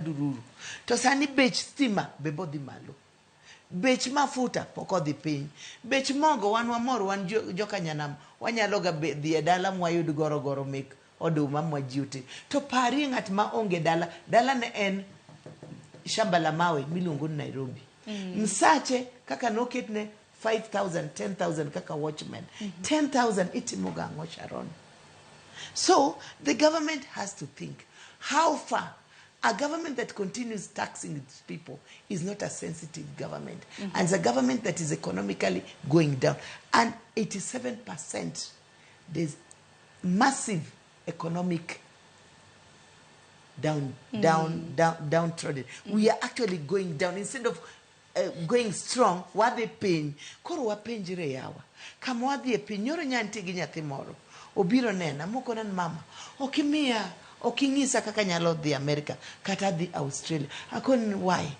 Ndururu. To sani bech stima be bodhi malo. Bech mafuta pok odhi piny. Bech mogo wan wamor wan joka nyanam wanyalo ga dhi e dala mwayud goro goro mek oduma mwa ji ote. To parie ng'at ma onge dala, dala ne en shamba la mawe miluongo ni Nairobi. Msache kaka noketne 5000 10,000 kaka watchman. 10,000 itimo ga ang'o, Sharon? So the government has to think how far. A government that continues taxing its people is not a sensitive government. And it's a government that is economically going down. And 87%, there's massive economic down, down, down, downtrodden. We are actually going down. Instead of going strong, wadhi piny. Koro wapenjre yawa. Kama wadhi e piny, nyoro nya nitie gi nyathi moro. Obiro nena, mokona ni mama, ok imiya, ok inyisa kaka anyalo dhi America, kata dhi Australia. Akoni ni why?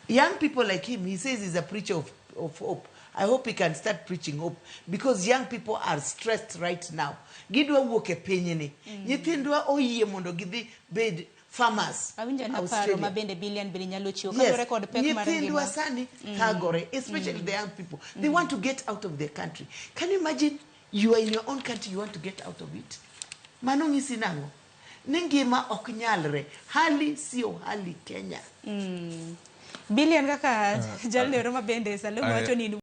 Young people like him, he says he's a preacher of hope. I hope he can start preaching hope because young people are stressed right now. Gidwa wuok e pinyni. Nyithindwa oyie mondo gidhi bed farmers. Awinjo na paro Australia. Ma bende Bilian bende nyalo chiwo Yes. kaluwore kod pek mar Nyithindwa ngima. Sani thagore, especially the young people. They want to get out of their country. Can you imagine you are in your own country, you want to get out of it? Mano ng'isi nang'o? Ni ngima ok nyalre. Hali sio hali Kenya. Bilian kaka jalno ero ma bende Salome wacho ni in